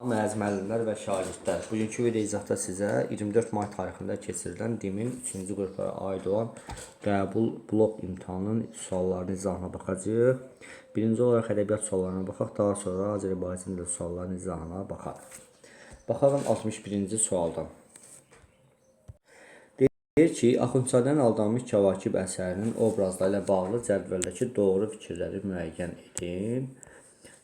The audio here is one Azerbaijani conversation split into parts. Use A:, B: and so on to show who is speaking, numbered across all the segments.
A: Əziz müəllimlər və şagirdlər, bugünkü video izahda sizə 24 may tarixində keçirilən DİM-in 3-cü qruplara aid olan qəbul blok imtahanının suallarının izahına baxacağıq. Birinci olaraq ədəbiyyat suallarına baxaq, daha sonra Azərbaycan dili suallarının izahına baxaq. Baxalım 61-ci sualdan. Deyir ki, Axundzadənin Aldanmış Kəvakib əsərinin obrazları ilə bağlı cədvəldəki doğru fikirləri müəyyən edin.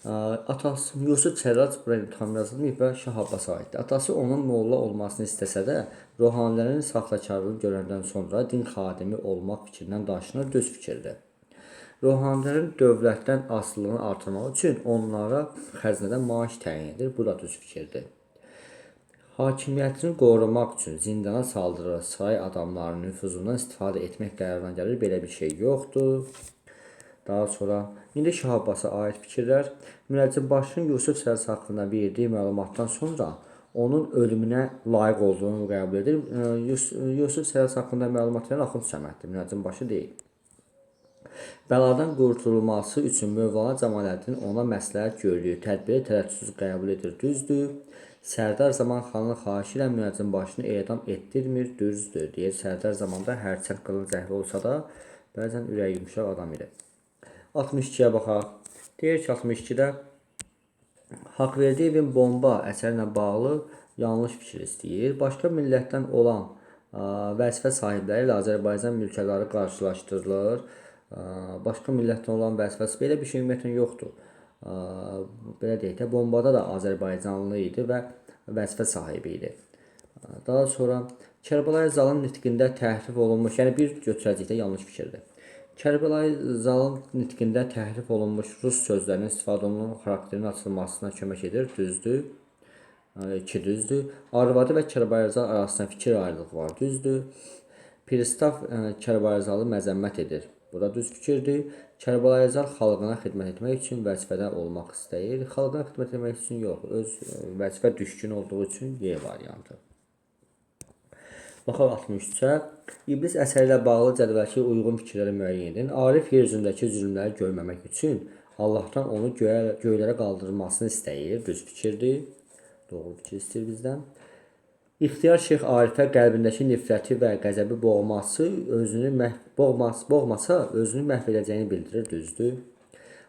A: Atası Yusuf Sərrac bura tam yazılmayıb və Şah Abbasa aiddir. Atası onun molla olmasını istəsə də, ruhanilərin saxtakarlığını görəndən sonra din xadimi olmaq fikrindən daşınır, düz fikirdir. Ruhanilərin dövlətdən asılılığını artırmaq üçün onlara xəzinədən maaş təyin edir. Bu da düz fikirdir. Hakimiyyətini qorumaq üçün zindana saldırır, saray adamlarının nüfuzundan istifadə etmək qərarına gəlir. Belə bir şey yoxdur. Daha sonra indi Şah Abbasa aid fikirlər. Münəccimbaşının Yusuf Sərrac haqqında verdiyi məlumatdan sonra onun ölümünə layiq olduğunu qəbul edir. Yusuf Sərrac haqqında məlumat verən Axund Səməddir, münəccimbaşı deyil. Bəladan qurtulması üçün Mövlana Cəmaləddin ona məsləhət gördüyü tədbiri tərəddüdsüz qəbul edir, düzdür. Sərdar Zaman xanın xahişi ilə münəccimbaşını edam etdirmir, düzdür. Deyir, Sərdar Zamanda hərçənd qılınc əhli olsa da, bəzən ürəyi yumşaq adam idi. 62-yə baxaq. Deyir ki, 62-də Haqverdiyevin Bomba əsəri ilə bağlı yanlış fikir istəyir. Başqa millətdən olan vəzifə sahibləri ilə Azərbaycan mülkədarı qarşılaşdırılır. Başqa millətdən olan vəzifəsi belə bir şey ümumiyyətlə yoxdur. Belə deyək də, bombada da Azərbaycanlı idi və vəzifə sahibi idi. Daha sonra Kərbəlayi Zalın nitqində təhrif olunmuş, yəni bir götürəcək də yanlış fikirdir. Kərbəlayi Zalın nitqində təhrif olunmuş rus sözlərinin istifadə olunmuş xarakterinin açılmasına kömək edir, düzdür. 2 düzdür. Arvadı və Kərbəlayi Zal arasında fikir ayrılığı var, düzdür. Pristav Kərbəlayi Zalı məzəmmət edir. Bu da düz fikirdir. Kərbəlayi Zal xalqına xidmət etmək üçün vəzifədə olmaq istəyir. Xalqına xidmət etmək üçün yox, öz vəzifə düşkün olduğu üçün Y variantı. Baxaq 63-ə. İblis əsəri ilə bağlı cədvəldəki uyğun fikirləri müəyyən edin. Arif yer üzündəki zülmləri görməmək üçün Allahdan onu göylərə qaldırmasını istəyir. Düz fikirdir. Doğru fikir istəyir bizdən. İxtiyar Şeyx Arifə qəlbindəki nifrəti və qəzəbi boğması özünü boğmasa özünü məhv edəcəyini bildirir, düzdür.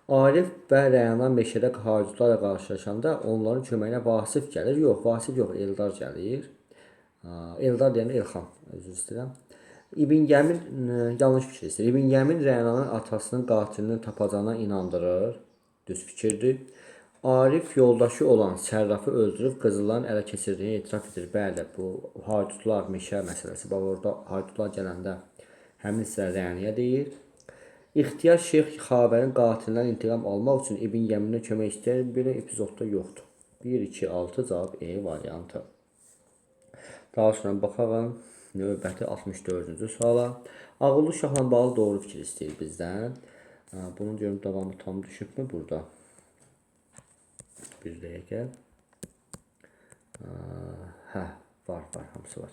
A: Arif və Rəyana meşədə haydutlarla qarşılaşanda onların köməyinə Vasif gəlir. Yox, Vasif yox, Eldar gəlir. Eldar deyəndə Elxan, üzr istəyirəm. İbn Yəmin yanlış fikir istəyir. İbn Yəmin Rəyananın atasının qatilini tapacağına inandırır. Düz fikirdir. Arif yoldaşı olan Sərrafı öldürüb qızılların ələ keçirdiyini etiraf edir. Bəli, bu haydutlar, meşə məsələsi. Bax, orada haydutlar gələndə həmin hissə Rəyanaya deyir. İxtiyar Şeyx Xavərin qatilindən intiqam almaq üçün İbn Yəminə kömək istəyir. Belə epizodda yoxdur. 1, 2, 6 cavab E variantı. Daha sonra baxalım növbəti 64-cü suala. Ağıllı uşaqla bağlı doğru fikir istəyir bizdən. Bunun görüm davamı tam düşübmü burada? Bir dəqiqə. Hə, var, var, hamısı var.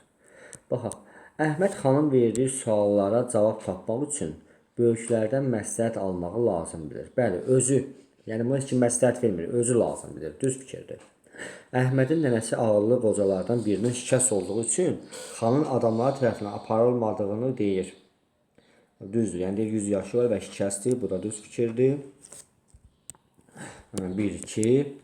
A: Baxaq. Əhməd xanın verdiyi suallara cavab tapmaq üçün böyüklərdən məsləhət almağı lazım bilir. Bəli, özü, yəni bunu heç kim məsləhət vermir, özü lazım bilir. Düz fikirdir. Əhmədin nənəsi ağıllı qocalardan birinin şikəst olduğu üçün xanın adamları tərəfindən aparılmadığını deyir. Düzdür, yəni deyir 100 yaşı var və şikəstdir. Bu da düz fikirdir. 1, 2.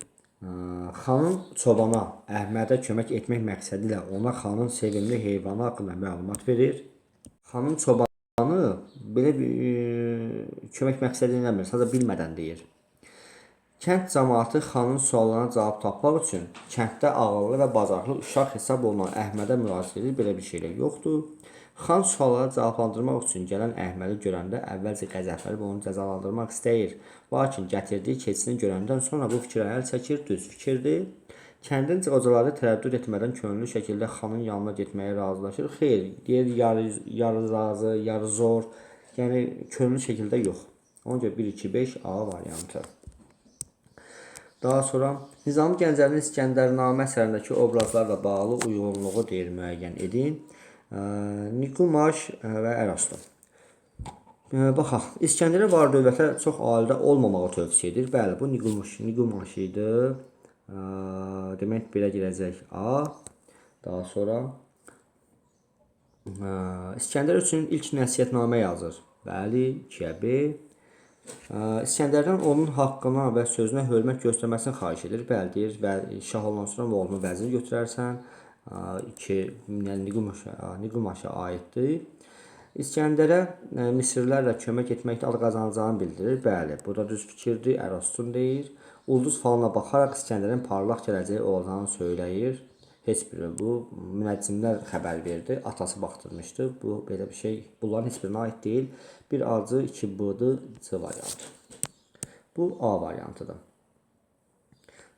A: Xanın çobana Əhmədə kömək etmək məqsədi ilə ona xanın sevimli heyvanı haqqında məlumat verir. Xanın çobanı belə bir kömək məqsədi ilə eləmir, sadəcə bilmədən deyir. Kənd camaatı xanın suallarına cavab tapmaq üçün kənddə ağıllı və bacarıqlı uşaq hesab olunan Əhmədə müraciət edir. Belə bir şey də yoxdur. Xan sualları cavablandırmaq üçün gələn Əhmədi görəndə əvvəlcə qəzəblənib onu cəzalandırmaq istəyir. Lakin gətirdiyi keçini görəndən sonra bu fikrə əl çəkir, düz fikirdir. Kəndin qocaları tərəddüd etmədən könüllü şəkildə xanın yanına getməyə razılaşır. Xeyr, deyir yarı razı, yarı zor. Yəni könüllü şəkildə yox. Ona görə 1, 2, 5 A variantı. Daha sonra Nizami Gəncəvinin İskəndərnamə əsərindəki obrazlarla bağlı uyğunluğu deyir müəyyən edin. Nikumaş və Ərasto. Baxaq, İskəndərə var dövlətə çox alidə olmamağı tövsiyə edir. Bəli, bu Nikumaş idi. Demək, belə girəcək A. Daha sonra İskəndər üçün ilk nəsihətnamə yazır. Bəli, 2-yə B. İskəndərdən onun haqqına və sözünə hörmət göstərməsini xahiş edir. Bəli, deyir, və şah olan sonra oğlumu vəzir götürərsən. 2, yəni Niqumaşa aiddir. İskəndərə Misirlərlə kömək etməkdə ad qazanacağını bildirir. Bəli, bu da düz fikirdir. Ərastun deyir. Ulduz falına baxaraq İskəndərin parlaq gələcəyi olacağını söyləyir. Heç biri bu münəccimlər xəbər verdi. Atası baxdırmışdı. Bu belə bir şey bunların heç birinə aid deyil. Bir A-cı, 2 B-dır, C variantı. Bu A variantıdır.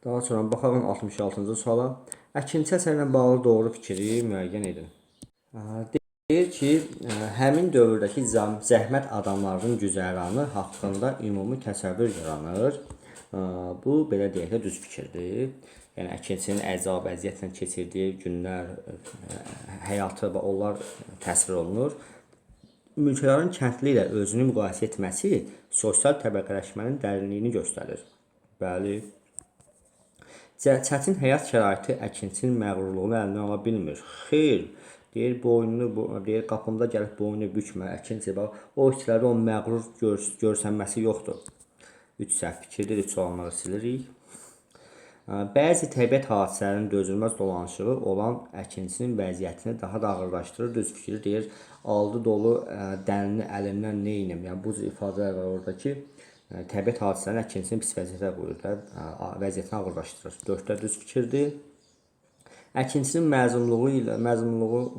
A: Daha sonra baxalım 66-cı suala. Əkinçi əsəri ilə bağlı doğru fikri müəyyən edin. Deyir ki, həmin dövrdəki zəhmət adamlarının güzəranı haqqında ümumi təsəvvür yaranır. Bu, belə deyək də, düz fikirdir. Yəni, əkinçinin əzab, əziyyətlə keçirdiyi günlər, həyatı və onlar təsvir olunur. Mülkədarın kəndli ilə özünü müqayisə etməsi sosial təbəqələşmənin dərinliyini göstərir. Bəli. Çətin həyat şəraiti əkinçinin məğrurluğunu əlindən ala bilmir. Xeyr, deyir, boynunu, deyir, qapımda gəlib boynunu bükmə, əkinçi, bax, o işçilərdə o məğrur görsənməsi yoxdur. 3 səhv fikirdir, 3 olanları silirik. Bəzi təbiət hadisələrinin dözülməz dolanışığı olan əkinçinin vəziyyətini daha da ağırlaşdırır. Düz fikri deyir, aldı dolu dənini əlimdən neyinim? Yəni, bu cür ifadələr var orada ki, təbiət hadisələrini əkinçinin pis vəziyyətə qoyur da, vəziyyətini ağırlaşdırır. 4-də düz fikirdir. Əkinçinin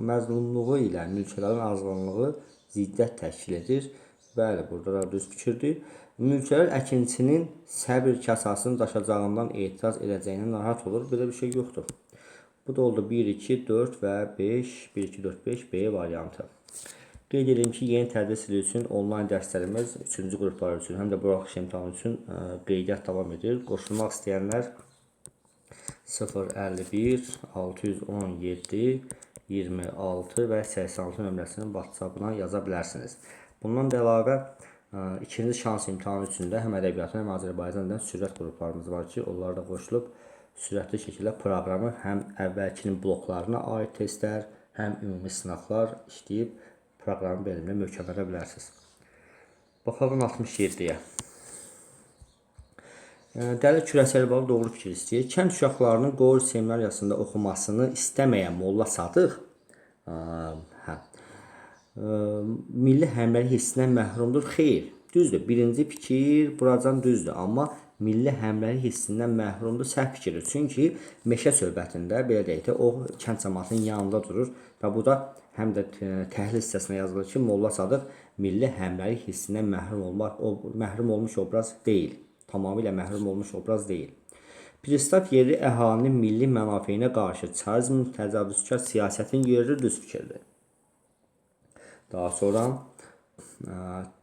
A: məzlumluğu ilə mülkədarın azğınlığı ziddiyyət təşkil edir. Bəli, burada da düz fikirdir. Mülkədar əkinçinin səbir kasasını daşacağından etiraz edəcəyinə narahat olur. Belə bir şey yoxdur. Bu da oldu 1, 2, 4 və 5. 1, 2, 4, 5 B variantı. Qeyd edim ki, yeni tədris ili üçün onlayn dərslərimiz 3-cü qruplar üçün, həm də buraxılış imtahanı üçün qeydiyyat davam edir. Qoşulmaq istəyənlər 051 617 26 və 86 nömrəsinin WhatsApp-ına yaza bilərsiniz. Bundan da əlavə, ikinci şans imtahanı üçün də həm ədəbiyyatın, həm Azərbaycan dilindən sürət qruplarımız var ki, onlar da qoşulub sürətli şəkildə proqramı həm əvvəlkinin bloklarına aid testlər, həm ümumi sınaqlar işləyib proqramı belimlə möhkəmlədə bilərsiniz. Baxalım 67-yə. Dəli kürəsəl bağlı doğru fikir istəyir. Kənd uşaqlarının Qori seminariyasında oxumasını istəməyən Molla Sadıq milli həmrəylik hissindən məhrumdur. Xeyr, düzdür. Birinci fikir buracan düzdür, amma milli həmrəylik hissindən məhrumdur səhv fikirdir. Çünki meşə söhbətində, belə deyək də, o kənd cəmaatının yanında durur və bu da həm də təhlil hissəsinə yazılır ki, Molla Sadıq milli həmrəylik hissindən məhrum olmuş obraz deyil. Tamamilə məhrum olmuş obraz deyil. Pristav yerli əhalinin milli mənafeyinə qarşı çarizmin təcavüzkar siyasətin yeridir, düz fikirdir. Daha sonra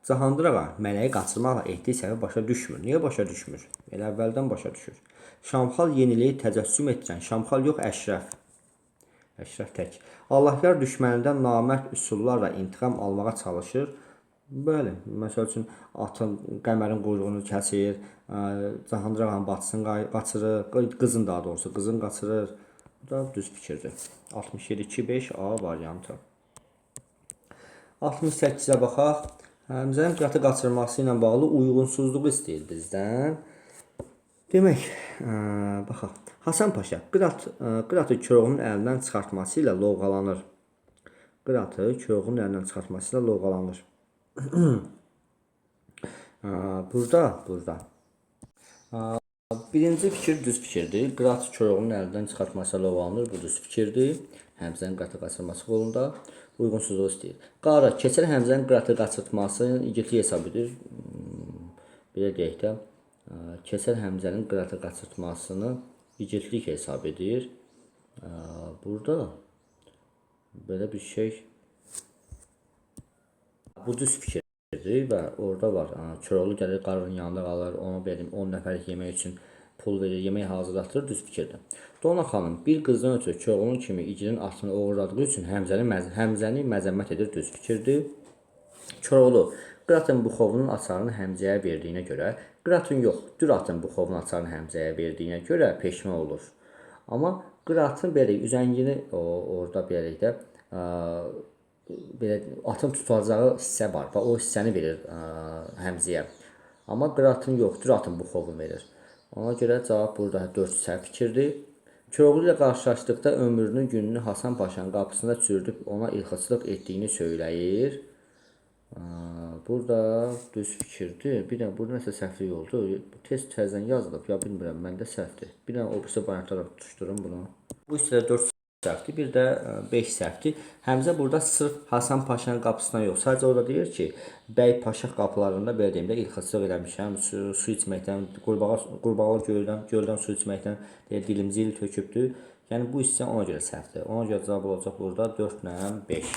A: Cahandır ağa mələyi qaçırmaqla etdiyi səhvi başa düşmür. Niyə başa düşmür? Elə əvvəldən başa düşür. Şamxal yeniliyi təcəssüm etdirən, Şamxal yox, Əşrəf. Əşrəf tək. Allahyar düşmənindən namərd üsullarla intiqam almağa çalışır. Bəli, məsəl üçün atın, Qəmərin quyruğunu kəsir, Cahandır ağanın bacısını qaçırır, qızın daha doğrusu, qızın qaçırır. Bu da düz fikirdir. 67, 2, 5 A variantı. 68-ə baxaq. Həmzənin qıratı qaçırması ilə bağlı uyğunsuzluğu istəyir bizdən. Demək, baxaq. Hasan Paşa Qıratı Koroğlunun əlindən çıxartması ilə lovğalanır. Qıratı Koroğlunun əlindən çıxartması ilə lovğalanır. Burada. Birinci fikir düz fikirdir. Qıratı Koroğlunun əlindən çıxartması ilə lovğalanır. Bu düz fikirdir. Həmzənin qıratı qaçırması qolunda uyğunsuzluğu istəyir. Qarı Keçəl Həmzənin qıratı qaçırtmasını igidlik hesab edir. Belə deyək də, Keçəl Həmzənin qıratı qaçırtmasını igidlik hesab edir. Burada belə bir şey, bu düz fikirdir və orada var. Koroğlu gəlir, qarının yanında qalır, ona verim 10 nəfərlik yemək üçün pul verir, yemək hazırlatır, düz fikirdir. Dona xanım bir qızdan ötürü Koroğlunun kimi igidin atını oğurladığı üçün Həmzəni məzəmmət edir, düz fikirdir. Koroğlu Qıratın buxovunun açarını Həmzəyə verdiyinə görə, Qıratın yox, Düratın buxovunun açarını Həmzəyə verdiyinə görə peşman olur. Amma Qıratın belə üzəngini orada belə də belə atın tutacağı hissə var və o hissəni verir Həmzəyə. Amma Qıratın yox, Düratın buxovunu verir. Ona görə cavab burada 4 səhv fikirdir. Koroğlu ilə qarşılaşdıqda ömrünün gününü Hasan Paşanın qapısında çürüdüb ona ilxıçılıq etdiyini söyləyir. Burada düz fikirdir. Bir dənə burada nəsə səhvlik oldu. Tez təzədən yazılıb. Ya bilmirəm, məndə səhvdir. Bir dənə o birisi variantlara tutuşdurum bunu. Bu hissədə 4 səhvdir, bir də 5 səhvdir. Həmzə burada sırf Hasan Paşanın qapısına yox, sadəcə orada deyir ki, bəy paşa qapılarında belə deyim də ilxıçılıq eləmişəm, su içməkdən, qurbağalı göldən su içməkdən deyir, dilim zil tökübdür. Yəni bu hissə ona görə səhvdir. Ona görə cavab olacaq burada 4 ilə 5.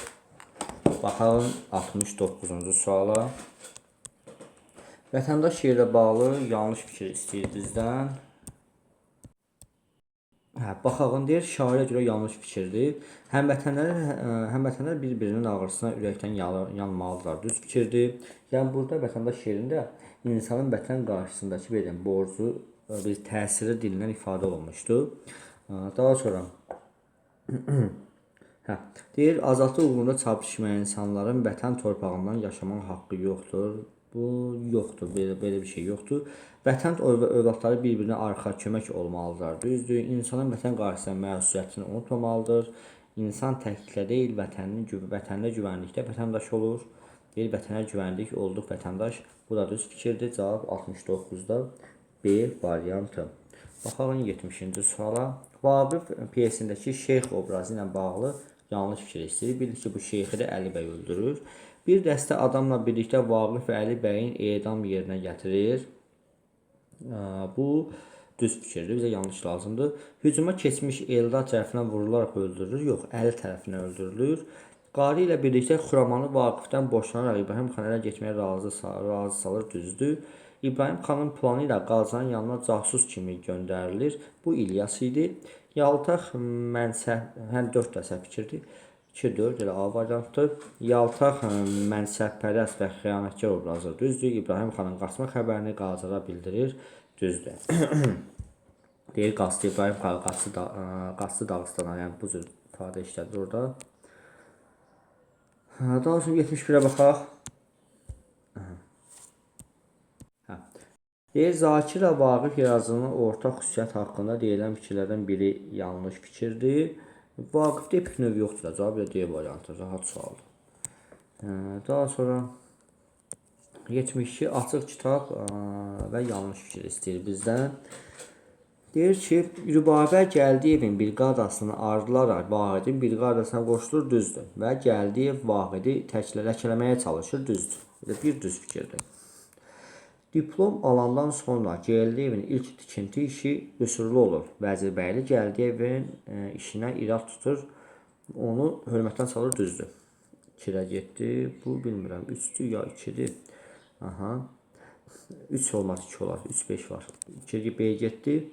A: Baxalım 69-cu suala. Vətəndaş yerlə bağlı yanlış fikir istəyir bizdən. Hə, baxağın deyir, şairə görə yanlış fikirdir. Həmvətənlər bir-birinin ağrısına ürəkdən yanmalıdırlar. Düz fikirdir. Yəni burada vətəndaş şeirində insanın vətən qarşısındakı bir borcu bir təsirli dillə ifadə olunmuşdur. Daha sonra hə, deyir, azadlıq uğrunda çarpışmayan insanların vətən torpağından yaşamaq haqqı yoxdur. Bu yoxdur, belə bir şey yoxdur. Vətən övladları bir-birinə arxa kömək olmalıdırlar. Düzdür, insanın vətən qarşısında məsuliyyətini unutmamalıdır. İnsan təkliklə deyil, vətəndə güvənlikdə vətəndaş olur. Deyir, vətənə güvənlik olduq vətəndaş. Bu da düz fikirdir. Cavab 69-da B variantı. Baxalım 70-ci suala. Vaqif pyesindəki şeyx obrazı ilə bağlı yanlış fikir istəyir. Bilir ki, bu şeyxi də Əli bəy öldürür. Bir dəstə adamla birlikdə Vaqif və Əli bəyin edam yerinə gətirir. Bu düz fikirdir, bizə yanlış lazımdır. Hücuma keçmiş Eldar tərəfindən vurularaq öldürülür. Yox, Əli tərəfindən öldürülür. Qari ilə birlikdə Xuramanı Vaqifdən boşanaraq İbrahim xanı ələ getməyə razı salır, düzdür. İbrahim xanın planı ilə Qazanın yanına casus kimi göndərilir. Bu İlyas idi. Yaltaq mənsəb, həm 4 də səhv fikirdir. 2-4 elə A variantıdır. Yaltaq mənsəbpərəst və xəyanətkar obrazı düzdür. İbrahim xanın qaçma xəbərini Qacara bildirir. Düzdür. Deyir, qaçdı İbrahim xan qaçdı Dağıstana, yəni bu cür ifadə işlədir orada. Daha sonra 71-ə baxaq. Hə. Deyir, Zakirlə Vaqif yaradıcılığının ortaq xüsusiyyət haqqında deyilən fikirlərdən biri yanlış fikirdir. Vaqifdə epik növ yoxdur da, cavab elə D variantı, rahat sualdır. Daha sonra 72 açıq kitab və yanlış fikir istəyir bizdən. Deyir ki, Rübabə Gəldiyevin briqadasını ardılaraq Vahidin briqadasına qoşulur, düzdür. Və Gəldiyev Vahidi ləkələməyə çalışır, düzdür. Belə bir düz fikirdir. Diplom alandan sonra Gəldiyevin ilk tikinti işi qüsurlu olur. Vəzirbəyli Gəldiyevin işinə irad tutur, onu hörmətdən salır, düzdür. 2-də getdi. Bu bilmirəm, 3-dür ya 2-dir. Aha. 3 olmaz, 2 olar. 3-5 var. 2 B getdi.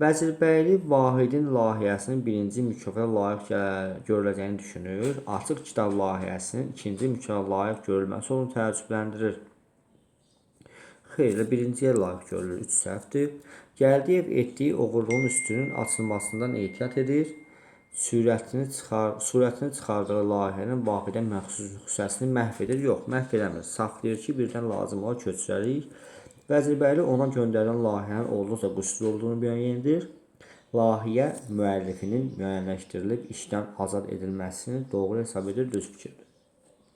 A: Vəzirbəyli Vahidin layihəsinin birinci mükafata layiq görüləcəyini düşünür. Açıq kitab layihəsinin ikinci mükafata layiq görülməsi onu təəccübləndirir. Xeyr, birinciyə layiq görülür. 3 səhvdir. Gəldiyev etdiyi oğurluğun üstünün açılmasından ehtiyat edir. Surətini çıxardığı layihənin Vahidə məxsus xüsusiyyətini məhv edir. Yox, məhv eləmir. Saxlayır ki, birdən lazım olar köçürərik. Vəzirbəyli ona göndərilən layihənin olduqca qüsurlu olduğunu müəyyən edir. Layihə müəllifinin müəyyənləşdirilib işdən azad edilməsini doğru hesab edir, düz fikirdir.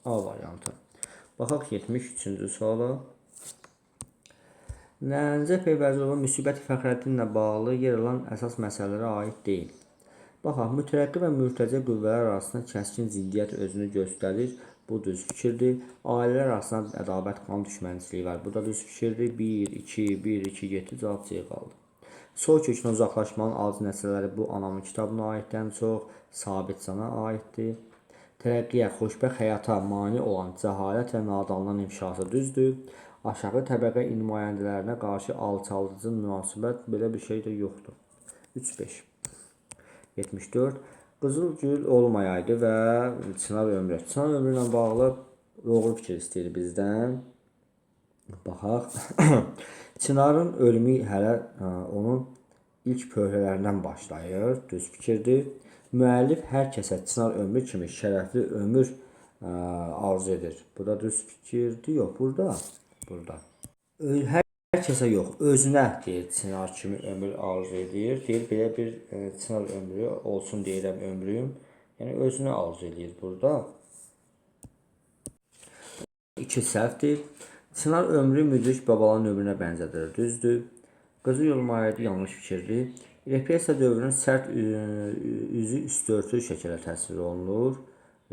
A: A variantı. Baxaq 73-cü suala. Nəcəf bəy Vəzirova Müsibət Fəxrəddinlə bağlı yer alan əsas məsələlərə aid deyil. Baxaq, mütərəqqi və mürtəce qüvvələr arasında kəskin ziddiyyət özünü göstərir. Bu düz fikirdir. Ailələr arasında ədavət, qan düşmənçiliyi var. Bu da düz fikirdir. 1, 2, 1, 2 getdi. Cavab C qaldı. Soy kökünə uzaqlaşmanın acı nəticələri bu anamın kitabına aiddən çox Sabitcana aiddir. Tərəqqiyə, xoşbəxt həyata mane olan cəhalət və nadanlığın ifşası düzdür. Aşağı təbəqə nümayəndələrinə qarşı alçaldıcı münasibət belə bir şey də yoxdur. 3-5. 74. Qızıl gül olmayaydı və Çınar ömrü. Çınar ömrü ilə bağlı Doğru fikir istəyir bizdən. Baxaq. Çinarın ölümü hələ onun ilk pöhrələrindən başlayır. Düz fikirdir. Müəllif hər kəsə Çınar ömrü kimi şərəfli ömür arzu edir. Bu da düz fikirdir. Yox, burada. Burada. Hər kəsə yox, özünə deyir Çınar kimi ömür arzu edir. Deyir, belə bir Çınar ömrü olsun deyirəm ömrüm. Yəni, özünə arzu edir burada. 2 səhvdir. Çınar ömrü müdrik babaların ömrünə bənzədilir. Düzdür. Qızıl yolmaydı yanlış fikirdir. Repressiya dövrünün sərt üzü üstörtülü şəkildə təsvir olunur.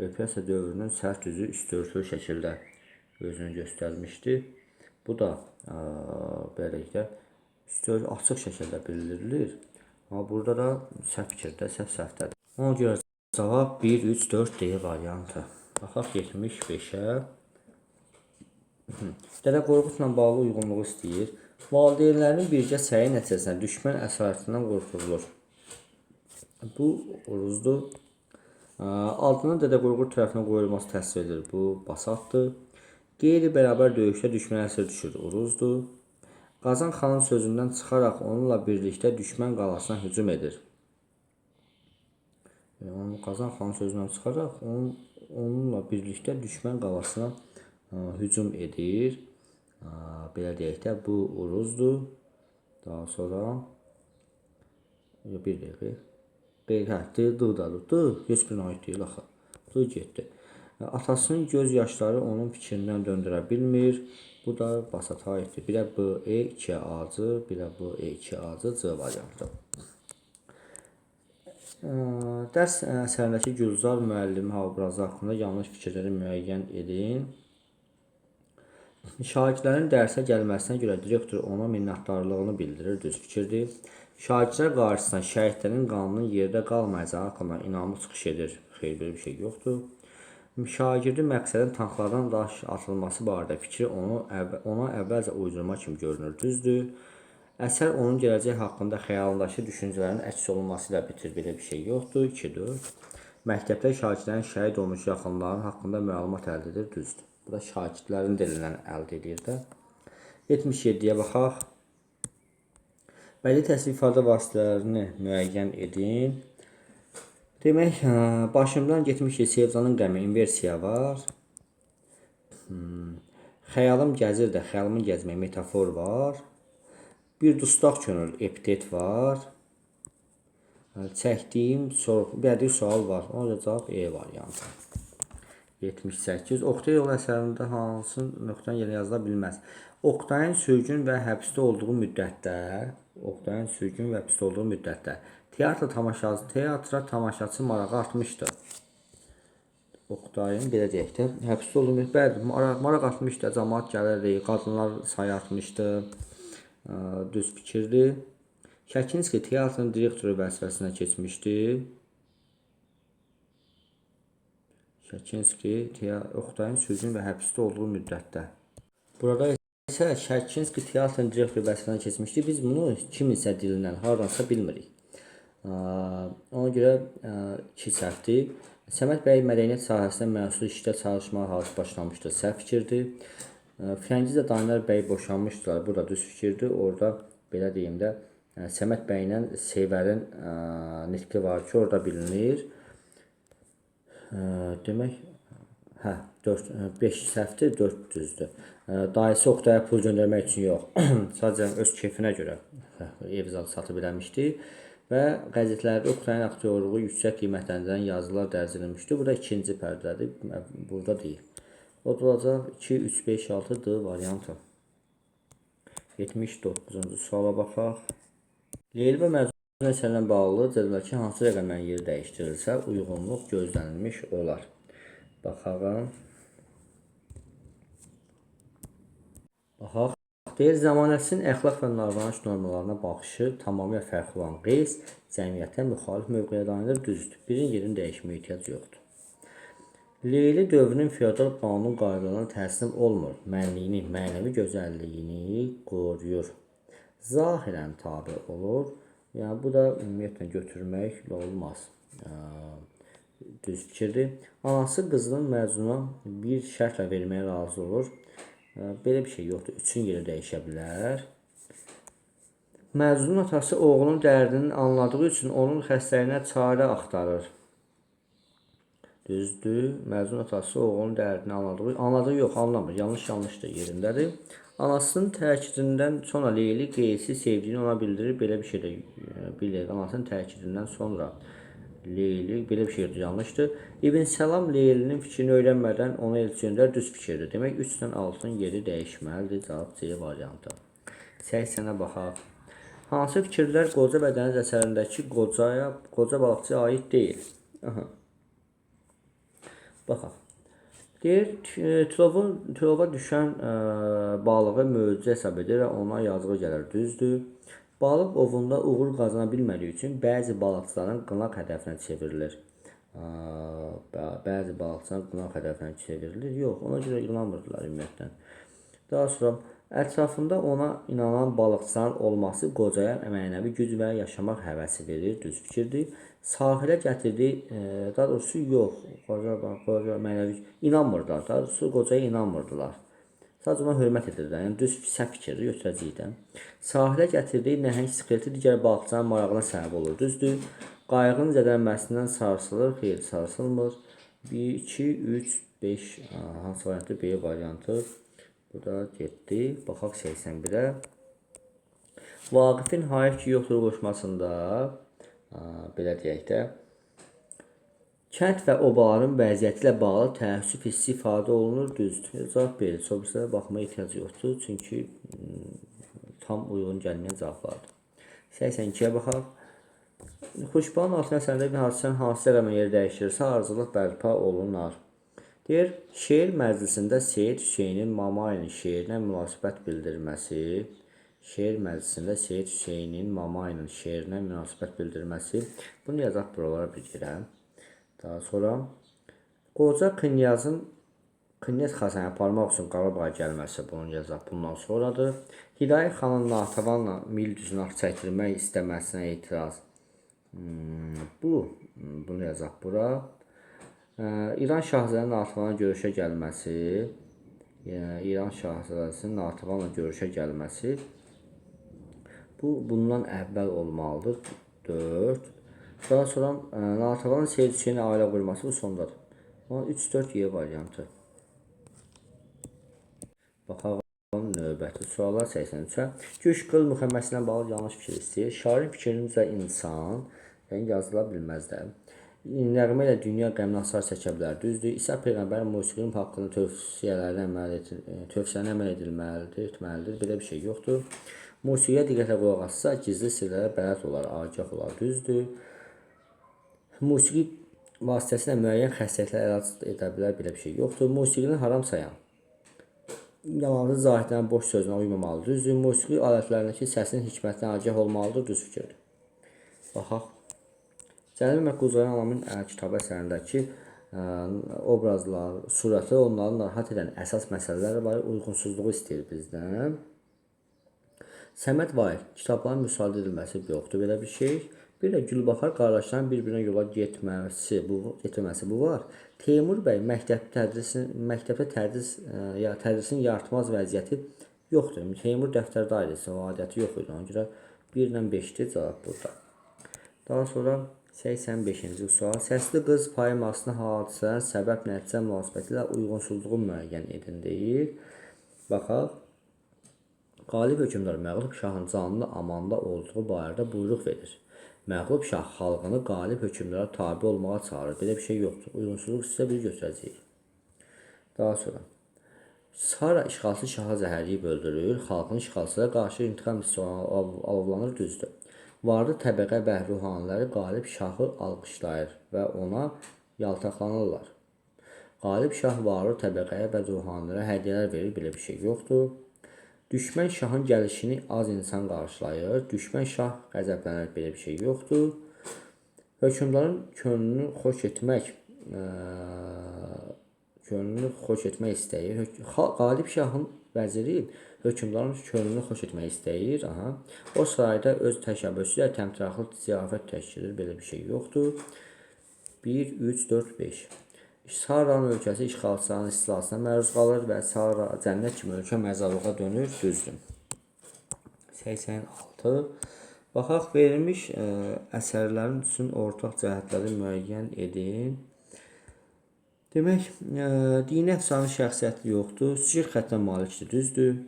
A: Repressiya dövrünün sərt üzü üstörtülü şəkildə özünü göstərmişdi. Bu da beləliklə açıq şəkildə bildirilir. Amma burada da səhv fikirdə, səhv səhvdədir. Ona görə cavab 1, 3, 4 D variantı. Baxaq 75-ə. Dədə Qorqudla bağlı uyğunluğu istəyir. Valideynlərinin birgə səyi nəticəsində düşmən əsarətindən qurtulur. Bu uruzdur. Adının Dədə Qorqud tərəfindən qoyulması təsvir edilir. Bu basatdır. Qeyri-bərabər döyüşdə düşmən əsir düşür. Uruzdur. Qazan xanın sözündən çıxaraq onunla birlikdə düşmən qalasına hücum edir. Yəni, Qazan xanın sözündən çıxaraq onunla birlikdə düşmən qalasına hücum edir. Belə deyək də, bu uruzdur. Daha sonra bir dəqiqə. B, hə, D, D-dadır. D heç birinə aid deyil axı. D getdi. Atasının göz yaşları onun fikrindən döndürə bilmir. Bu da basata aiddir. Birə B, E, 2 A, C, birə B, E, 2 A, C, C variantı. Dərs əsərindəki Gülzar müəllimi obrazı haqqında yanlış fikirləri müəyyən edin. Şagirdlərin dərsə gəlməsinə görə direktor ona minnətdarlığını bildirir, düz fikirdir. Şagirdlər qarşısına şəhidlərin qanının yerdə qalmayacağı haqqında inamlı çıxış edir. Xeyr, belə bir şey yoxdur. Şagirdi məqsədin tanklardan daş atılması barədə fikri ona əvvəlcə uydurma kimi görünür, düzdür. Əsər onun gələcək haqqında xəyalındakı düşüncələrin əks olunması ilə bitir, belə bir şey yoxdur. 2, 4. Məktəbdə şagirdlərin şəhid olmuş yaxınlarının haqqında məlumat əldə edir, düzdür. Bu da şagirdlərin dilindən əldə edir də. 77-yə baxaq. Bədii təsvir ifadə vasitələrini müəyyən edin. Demək, başımdan getmişik Sevdanın qəmi inversiya var. Xəyalım gəzir də, xəyalımın gəzməyi metafor var. Bir dustaq könül epitet var. Çəkdiyim sorğu, bədii sual var. Ona da cavab E variantı. 78. Oqtay Oğlu əsərində hansı nöqtənin yerinə yazıla bilməz? Oqtayın sürgün və həbsdə olduğu müddətdə, Oqtayın sürgün və həbsdə olduğu müddətdə teatra tamaşaçı marağı artmışdı. Oqtayın, belə deyək də, həbsdə olduğu müddətdə, bəli, maraq artmışdı, cəmaət gəlirdi, qadınlar sayı artmışdı. Düz fikirdir. Şəkinski teatrın direktoru vəzifəsinə keçmişdi. Şəkinski Oqtayın sürgün və həbsdə olduğu müddətdə. Burada isə Şəkinski teatrın direktoru vəzifəsinə keçmişdi. Biz bunu kiminsə dilindən, hardansa bilmirik. Ona görə 2 səhvdir. Səməd bəy mədəniyyət sahəsində məsul işdə çalışmağa başlamışdı. Səhv fikirdir. Firəngizlə Daniyar bəy boşanmışdılar. Bu da düz fikirdir. Orada belə deyim də, Səməd bəylə Sevərin nitqi var ki, orada bilinir. Demək, hə, 4, 5 səhvdir, 4 düzdür. Dayısı Oqtaya pul göndərmək üçün yox, sadəcə öz kefinə görə ev zadı satıb eləmişdi və qəzetlərdə Oqtayın aktyorluğu yüksək qiymətləndirən yazılar dərc edilmişdi. Bu da ikinci pərdədir, burada deyil. O da olacaq 2, 3, 5, 6 D variantı. 79-cu suala baxaq. Leyli və Məcnun əsərinə bağlı cədvəldəki hansı rəqəmlərin yeri dəyişdirilsə, uyğunluq gözlənilmiş olar. Baxalım. Baxaq. Deyir, zəmanəsinin əxlaq və davranış normalarına baxışı tamamilə fərqli olan Qeys cəmiyyətə müxalif mövqeyə dayanır, düzdür. Birin yerini dəyişməyə ehtiyac yoxdur. Leyli dövrünün feodal qanun qaydalarına təslim olmur. Mənliyini, mənəvi gözəlliyini qoruyur. Zahirən tabe olur. Yəni, bu da ümumiyyətlə götürmək olmaz. Düz fikirdir. Anası qızının Məcnuna bir şərtlə verməyə razı olur. Belə bir şey yoxdur. 3-ün yeri dəyişə bilər. Məcnunun atası oğlunun dərdini anladığı üçün onun xəstəliyinə çarə axtarır. Düzdür. Məcnun atası oğlunun dərdini anladığı yox, anlamır. Yanlış yanlışdır, yerindədir. Anasının təkidindən sonra Leyli Qeysi sevdiyini ona bildirir. Belə bir şey də bilir. Anasının təkidindən sonra Leyli, belə bir şey yoxdur, yanlışdır. İbn Səlam Leylinin fikrini öyrənmədən ona elçi göndərir, düz fikirdir. Demək 3 ilə 6-nın yeri dəyişməlidir. Cavab C variantı. 80-ə baxaq. Hansı fikirlər Qoca və Dəniz əsərindəki qoca balıqçıya aid deyil? Aha. Baxaq. Deyir, tilova düşən balığı möcüzə hesab edir və ona yazığı gəlir. Düzdür. Balıq ovunda uğur qazana bilmədiyi üçün bəzi balıqçıların qınaq hədəfinə çevrilir. Bəzi balıqçıların qınaq hədəfinə çevrilir. Yox, ona görə inanmırdılar ümumiyyətlə. Daha sonra ətrafında ona inanan balıqçıların olması qocaya mənəvi güc və yaşamaq həvəsi verir. Düz fikirdir. Sahilə gətirdiyi, daha doğrusu yox, qoca mənəvi inanmırdılar. Daha doğrusu qocaya inanmırdılar. Sadəcə ona hörmət edirdilər. Yəni düz səhv fikirdir, götürəcəyik də. Sahilə gətirdiyi nəhəng skeleti digər balıqçıların marağına səbəb olur. Düzdür. Qayığın zədələnməsindən sarsılır. Xeyr, sarsılmır. 1, 2, 3, 5. Hansı variantı? B variantı. Bu da getdi. Baxaq 81-ə. Vaqifin hayf ki yoxdur qoşmasında, belə deyək də, kənd və obaların vəziyyəti ilə bağlı təəssüf hissi ifadə olunur. Düzdür. Cavab verir. Çox baxmaya ehtiyac yoxdur. Çünki tam uyğun gəlməyən cavablardır. 82-yə baxaq. Xuşbanın altı əsərində bir hadisənin hansı rəqəmə yer dəyişdirirsə, arızılıq bərpa olunar. Deyir, şeir məclisində Seyid Hüseynin Mamayinin şeirinə münasibət bildirməsi, şeir məclisində Seyid Hüseynin Mamayinin şeirinə münasibət bildirməsi, bunu yazaq buralara bir yerə. Daha sonra qoca knyazın knyaz xəzəni aparmaq üçün Qarabağa gəlməsi, bunu yazaq bundan sonradır. Hidayət xanın Natavanla mil düzünü çəkdirmək istəməsinə etiraz. Bunu yazaq bura. İran şahzadənin Natavanla görüşə gəlməsi, İran şahzadəsinin Natavanla görüşə gəlməsi, bu bundan əvvəl olmalıdır. 4. Daha sonra Natavanın Seyid Hüseynin ailə qurması bu sondadır. 3-4 Y variantı. Baxalım növbəti suala 83-ə. Güş qıl müxəmməsi ilə bağlı yanlış fikir istəyir. Şairin fikrincə insan, yəni yazıla bilməz də. Nəğmə ilə dünya qəmini hasar çəkə bilər. Düzdür. İsa peyğəmbərin musiqinin haqqında tövsiyələrinə əməl edilməlidir, etməlidir. Belə bir şey yoxdur. Musiqiyə diqqətlə qulaq assa, gizli sirlərə bələd olar, agah olar. Düzdür. Musiqi vasitəsilə müəyyən xəstəliklər əlac edə bilər. Belə bir şey yoxdur. Musiqini haram sayan yalancı zahidlərin boş sözünə uymamalıdır. Düzdür. Musiqi alətlərindəki səsin hikmətinə agah olmalıdır. Düz fikirdir. Baxaq. Cənubi Məhquzların Anamın kitabı əsərindəki obrazlar, surəti onları narahat edən əsas məsələlər var, uyğunsuzluğu istəyir bizdən. Səməd Vaif, kitabların müsadə edilməsi yoxdur, belə bir şey. Bir də Gülbaxar qardaşların bir-birinə yola getməsi, bu var. Teymur bəy məktəbdə tədrisin yaratmaz vəziyyəti yoxdur. Teymur dəftər dairəsi, o adəti yox idi. Ona görə 1 ilə 5-dir cavab burada. Daha sonra 85-ci sual. Səsli qız poemasının hadisələrin səbəb-nəticə münasibəti ilə uyğunsuzluğu müəyyən edin deyir. Baxaq. Qalib hökmdar məğlub şahın canlı amanda olduğu barədə buyruq verir. Məğlub şah xalqını qalib hökmdara tabi olmağa çağırır. Belə bir şey yoxdur. Uyğunsuzluq sizə bir götürəcəyik. Daha sonra Sara işğalçı şaha zəhərləyib öldürür. Xalqın işğalçılara qarşı intiqam hissi alovlanır, düzdür. Varlı təbəqə və ruhaniləri qalib şahı alqışlayır və ona yaltaqlanırlar. Qalib şah varlı təbəqəyə və ruhanilərə hədiyyələr verir, belə bir şey yoxdur. Düşmən şahın gəlişini az insan qarşılayır. Düşmən şah qəzəblənir, belə bir şey yoxdur. Hökmdarın könlünü xoş etmək istəyir. Qalib şahın vəziri hökmdarın könlünü xoş etmək istəyir. Aha. O sarayda öz təşəbbüsü ilə təmtəraqlı ziyafət təşkil edir. Belə bir şey yoxdur. 1, 3, 4, 5. Saranın ölkəsi işğalçıların istilasına məruz qalır və Sara cənnət kimi ölkə məzarlığa dönür. Düzdür. 86. Baxaq, verilmiş əsərlərin üçün ortaq cəhətləri müəyyən edin. Demək, dini əfsanə şəxsiyyəti yoxdur. Süjet xəttinə malikdir, düzdür.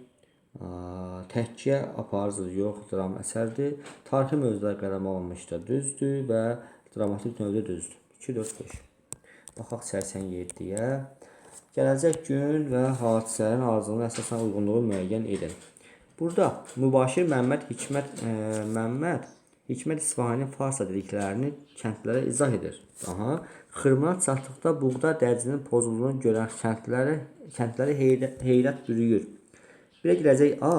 A: Təhkiyə aparıcıdır, yox, dram əsərdir. Tarixi mövzular qələmə alınmışdır, düzdür və dramatik növdə düzdür. 2, 4, 5. Baxaq 87-yə. Gələcək gün və hadisələrin ardıcıllığına əsasən uyğunluğu müəyyən edin. Burada Mübaşir Məmməd Hikmət İsfahaninin Farsa dediklərini kəndlərə izah edir. Aha. Xırmana çatdıqda buğda dərcinin pozulduğunu görən kəndləri heyrət bürüyür. Birə gələcək A.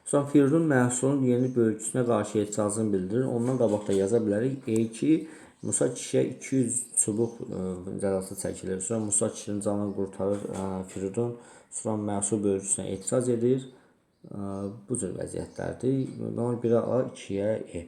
A: Sonra Firidun məhsulun yeni bölgüsünə qarşı etirazını bildirir. Ondan qabaq da yaza bilərik. E2 Musa kişiyə 200 çubuq cəzası çəkilir. Sonra Musa kişinin canını qurtarır Firidun. Sonra məhsul bölgüsünə etiraz edir. Bu cür vəziyyətlərdir. 1-ə A, 2-yə E.